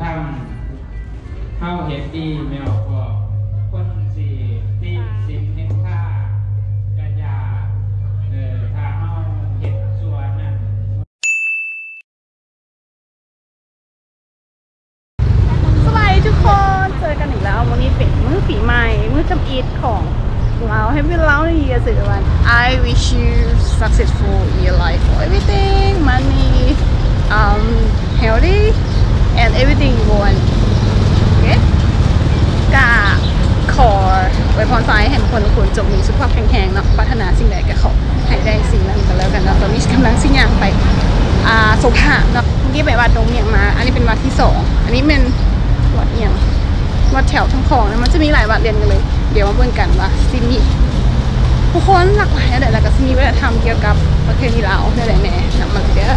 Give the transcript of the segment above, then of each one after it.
ຄຳ ເຮົາເຮັດດີແມ່ນບໍ່? ຄົນຊິຕິສິນນິນທາກະຢ່າ ເອີ ຖ້າເຮົາເຮັດຊົ່ວນັ້ນ. ສະບາຍດີທຸກຄົນ ເຈີກັນອີກແລ້ວ. ມື້ນີ້ເປັນມື້ປີໃໝ່ ມື້ທຳອິດຂອງລາວ Happy Lao New Year everyone. I wish you successful in your life for everything, money, um, healthy and everything you want. ໂອເຄ ກະຂໍອວຍພອນໃຫ້ທຸກຄົນ ທຸກຄົນຈົ່ງມີສຸຂະພາບແຂງແຮງເນາະ ປາດຖະໜາສິ່ງໃດກະຂໍໃຫ້ໄດ້ສິ່ງນັ້ນກະແລ້ວກັນເນາະ. ຕອນນີ້ກຳລັງຊິຍ່າງໄປ ອ່າ ສົງຂະເນາະ. ເມື່ອກີ້ໄປວັດດົງມຽງມາ ອັນນີ້ເປັນວັດທີສອງ ອັນນີ້ແມ່ນວັດອີ່ຫຍັງ ວັດແຖວທາງຂອງນະ ມັນຈະມີຫຼາຍວັດລຽນກັນເລີຍ. ດຽວມາເບິ່ງກັນວ່າຊິມີຜູ້ຄົນຫຼາກຫຼາຍແນວໃດ ແລ້ວກະຊິມີວັດທະນະທຳກ່ຽວກັບປະເພນີລາວແນວໃດແດ່ ນຳມາເລີຍເດີ.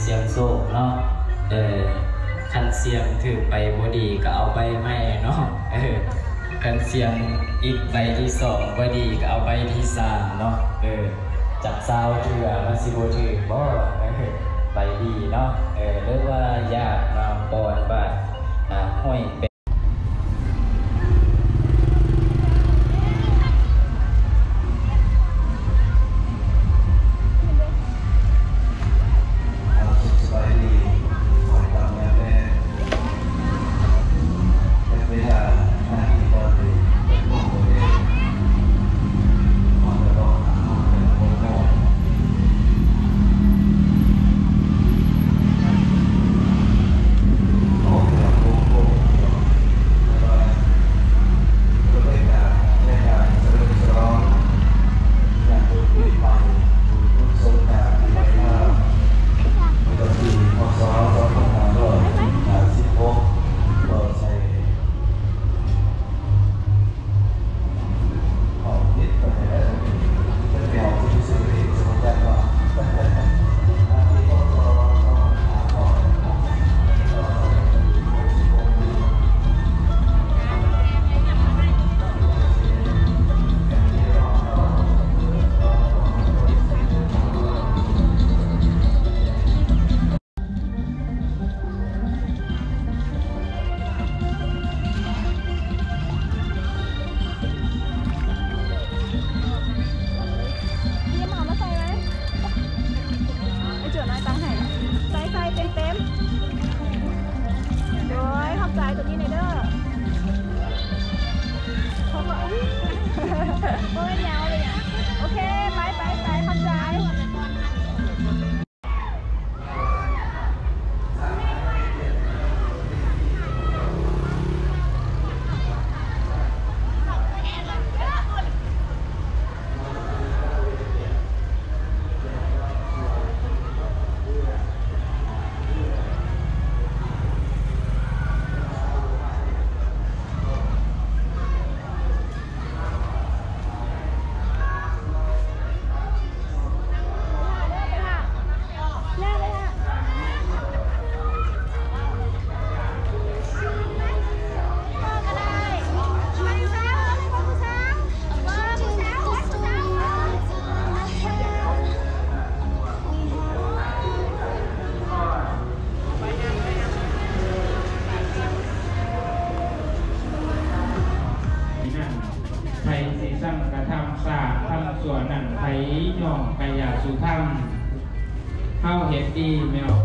ສ່ຽງໂຊກເນາະ ເອີ ຄັນສ່ຽງຖືກໃບບໍ່ດີກໍເອົາໃບໃໝ່ເນາະ ເອີ ຄັນສ່ຽງອີກໃບທີສອງບໍ່ດີກໍເອົາໃບທີສາມເນາະ ເອີ ຈັກຊາວເທື່ອມັນຊິບໍ່ຖືກບໍ່ ເອີ ໃບດີເນາະ ເອີ ຫຼືວ່າຢາກມາປ່ອນບາດ ອາ ຫ້ອຍແປມີໝໍມາໃສ່ໄໝ? ໄອ້ເຈີນ້ອຍຕັ້ງໃຫ້ ໃສ່ໆ ເຕັມໆ ໂດຍ ຂອບໃຈຕົວນີ້ແດ່ເດີ ເພາະວ່າ ໂອ້ຍ ບໍ່ເປັນຫຍັງ ບໍ່ເປັນຫຍັງ ໂອເຄ ໄປໆໆ ຂອບໃຈ. ໃຜຊິສັງກະທຳ ສ້າງທຳຊົ່ວນັ້ນ ໃຜຍ່ອມກະຢ່າສູ່ທຳ ເຮົາເຮັດດີແມ່ນອອກ